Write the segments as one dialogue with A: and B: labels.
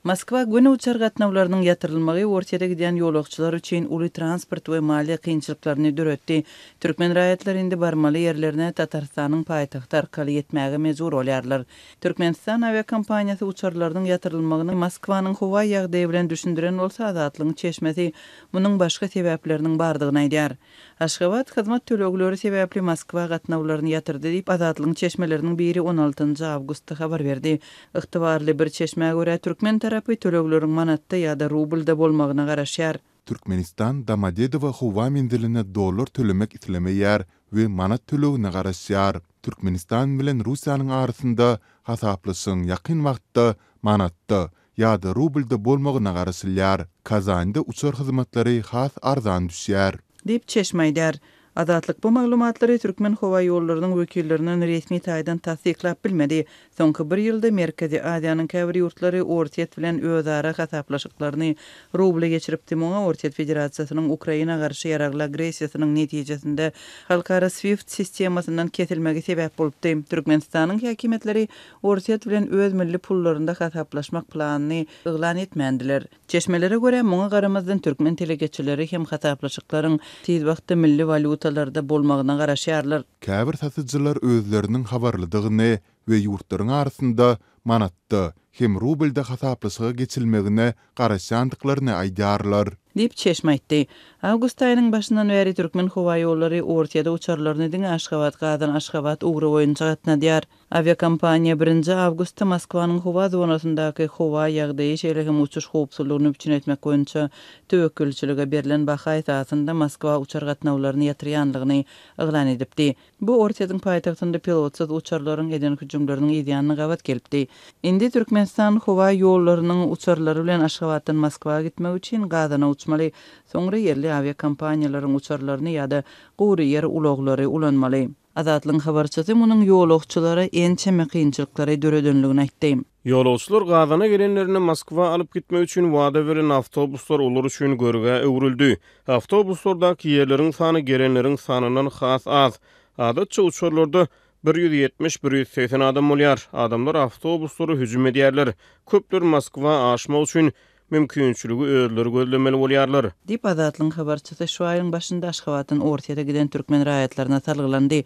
A: Moskwa göni uçar gatnawlarynyň ýatyrylmagy Orsýete gidýän ýolagçylar üçin uly transport we maliýe kynçylyklaryny döretdi. Türkmen raýatlary indi barmaly ýerlerine Tatarystanyň paýtagty arkaly ýetmäge mejbur bolýarlar. Türkmenistan awiakompaniýasy uçarlarynyň ýatyrylmagyny Moskwanyň howa ýagdaýy bilen düşündiren bolsa, Azatlygyň çeşmesi munuň başga sebäpleriniň bardygyny aýdýar. Aşgabat hyzmat tölegleri sebäpli Moskwa gatnawlaryny ýatyrdy diýip, Azatlygyň çeşmeleriniň biri on altynjy awgustda habar berdi. Ygtybarly bir çeşmä görä, türkmen tarapy tölegleriň manatda ýa-da rublda bolmagyna garaşýar.
B: Türkmenistan Domodedowo howa menziline dollar tölemek islemeýär we manat tölegine garaşýar. Türkmenistan bilen Russiýanyň arasynda hasaplaşygyň ýakyn wagtda manatda ýa-da rublda bolmagyna garaşylýar. Kazanda uçar hyzmatlary has arzan düşýär.
A: Diýip, çeşme aýdýar. Azatlyk bu maglumatlary Türkmenhowaýollarynyň wekillerinden resmi taýdan tassyklap bilmedi. Soňky bir ýylda Merkezi Aziýanyň käbir ýurtlary Orsýet bilen özara hasaplaşyklaryny rubla geçiripdi, muňa Orsýet Federasiýasynyň Ukraina garşy ýaragly agressiýasynyň netijesinde halkara SWIFT sistemasyndan kesilmegi sebäp bolupdy. Türkmenistanyň häkimiýetleri Orsýet bilen öz milli pullarynda hasaplaşmak planyny yglan etmändiler. Çeşmelere görä, muňa garamazdan türkmen telekeçileri hem hasaplaşyklaryň tiz wagtda milli walýutalarda bolmagyna garaşýarlar.
B: Käbir satyjylar özleriniň habarlydygyny we ýurtlaryň arasynda manatda hem rublda hasaplaşyga geçilmegine garaşýandyklaryny aýdýarlar.
A: Diýip, çeşme aýtdy. Awgust aýynyň başyndan bäri Türkmenhowaýollary Orsýede uçarlaryny diňe Aşgabat-Gazan-Aşgabat ugry boýunça gatnadýar. Awiakompaniýa birinji awgustda Moskwanyň howa zonasyndaky howa ýagdaýy, şeýle hem uçuş howpsuzlygyny üpjün etmek boýunça töwekgelçilige berlen baha esasynda Moskwa uçar gatnawlaryny ýatyrýanlygyny yglan edipdi. Bu Orsýetiň paýtagtynda pilotsyz uçarlaryň eden hüjümleriniň yzýanyna gabat gelipdi. Indi Türkmenistan howa ýollarynyň uçarlary bilen Aşgabatdan Moskwa gitmek üçin Gazana uçmaly, soňra ýerli awiakompaniýalaryň uçarlaryny ýa-da gury ýer ulaglary ulanmaly. Azatlygyň habarçysy munuň ýolagçylara ençeme kynçylyklary döredenligini aýtdy.
C: Ýolagçylar Gazana gelenlerinde Moskwa alyp gitmek üçin wada beren awtobuslar olar üçin görgä öwrüldi. Awtobuslardaky ýerleriň sany gelenleriň sanyndan has az. Adatça uçarlarda 170, 180 adam bolýar. Adamlar awtobuslara hüjüm edýärler. Köpler Moskwa aşmak üçin Mümkinçiligi özleri gözlemeli bolýarlar.
A: Diýip, Azatlygyň habarçysy şu aýyň başynda Aşgabatdan Orsýete giden türkmen raýatlaryna salgylandy.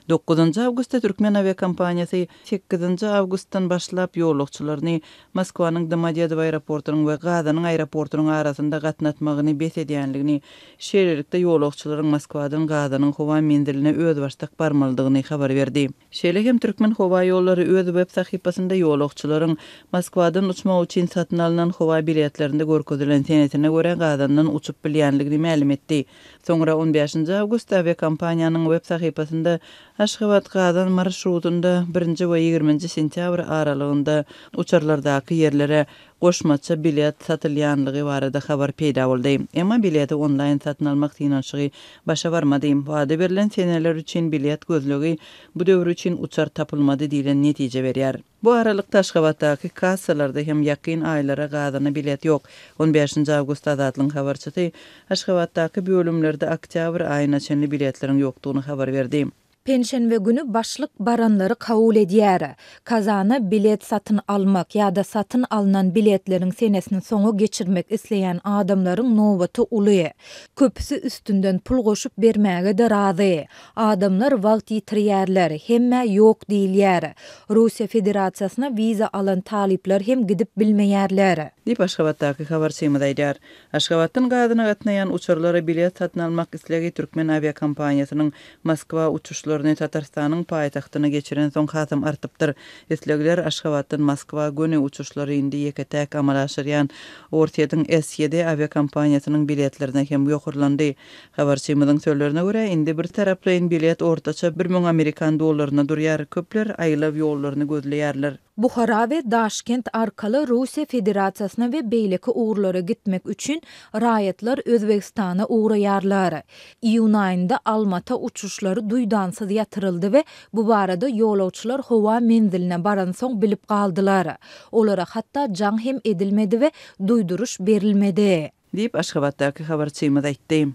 A: Dokuzynjy awgustda türkmen awiakompaniýasy sekizinji awgustdan başlap ýolagçylaryny Moskwanyň Domodedowo aeroportunyň we Gazanyň aeroportunyň arasynda gatnatmagyny bes edýänligini, şeýlelikde ýolagçylaryň Moskwadan Gazanyň howa menziline özbaşdak barmalydygyny habar berdi. Şeýle hem Türkmenhowaýollary öz web sahypasynda ýolagçylaryň Moskwadan uçmak üçin satyn alnan howa biletlerinde görkezilen senesine görä Gazandan uçup bilýänligini mälim etdi. Soňra on bäşinji awgustda awiakompaniýanyň web sahypasynda Aşgabat-Gazan marşrutynda birinji we ýigriminji sentýabr aralygynda uçarlardaky ýerlere goşmaça bilet satylýanlygy barada habar peýda boldy. Emma bileti onlaýn satyn almak synanyşygy başa barmady. Wada berlen seneler üçin bilet gözlegi bu döwür üçin uçar tapylmady diýlen netije berýär. Bu aralykda Aşgabatdaky kassalarda hem ýakyn aýlara gazana bilet ýok. On bäşinji awgustda Azatlygyň habarçysy Aşgabatdaky bölümlerde oktýabr aýyna çenli biletleriň ýokdugyny habar berdi.
D: Penşenbe güni başlyk baranlary kabul edýär. Kazana bilet satyn almak ýa-da satyn alnan biletleriň senesini soňa geçirmek isleýän adamlaryň nobaty uly. Köpüsi üstünden pul goşup bermäge-de razy. Adamlar wagt ýitirýärler, hemmä ýok diýilýär. Russiýa Federasiýasyna wiza alan talyplar hem gidip bilmeýärler.
A: Diýip, Aşgabatdaky habarçymyz aýdýar. Aşgabatdan Gazana gatnaýan uçarlara bilet satyn almak islegi türkmen awiakompaniýasynyň Moskwa uçuşlaryny Tatarystanyň paýtagtyna geçirensoň hasam artypdyr. Islegler Aşgabatdan Moskwa göni uçuşlary indi ýeke-täk amala aşyrýan Orsýetiň SED awiakompaniýasynyň biletlerine hem ýokarlandy. Habarçymyzyň sözlerine görä, indi bir taraplaýyn bilet ortaça 1000 amerikan dollaryna durýar. Köpler aýlaw ýollaryny gözleýärler.
D: Buhara we Daşkent arkaly Russiýa Federasiýasyna we beýleki ugurlara gitmek üçin raýatlar Özbegistana ugraýarlar. Iýun aýynda Almata uçuşlary duýdansyz ýatyryldy we bu barada ýolagçylar howa menziline baransoň bilip galdylar. Olara hatda jaň hem edilmedi we duýduryş berilmedi.
A: Diýip, Aşgabatdaky habarçymyz aýtdy.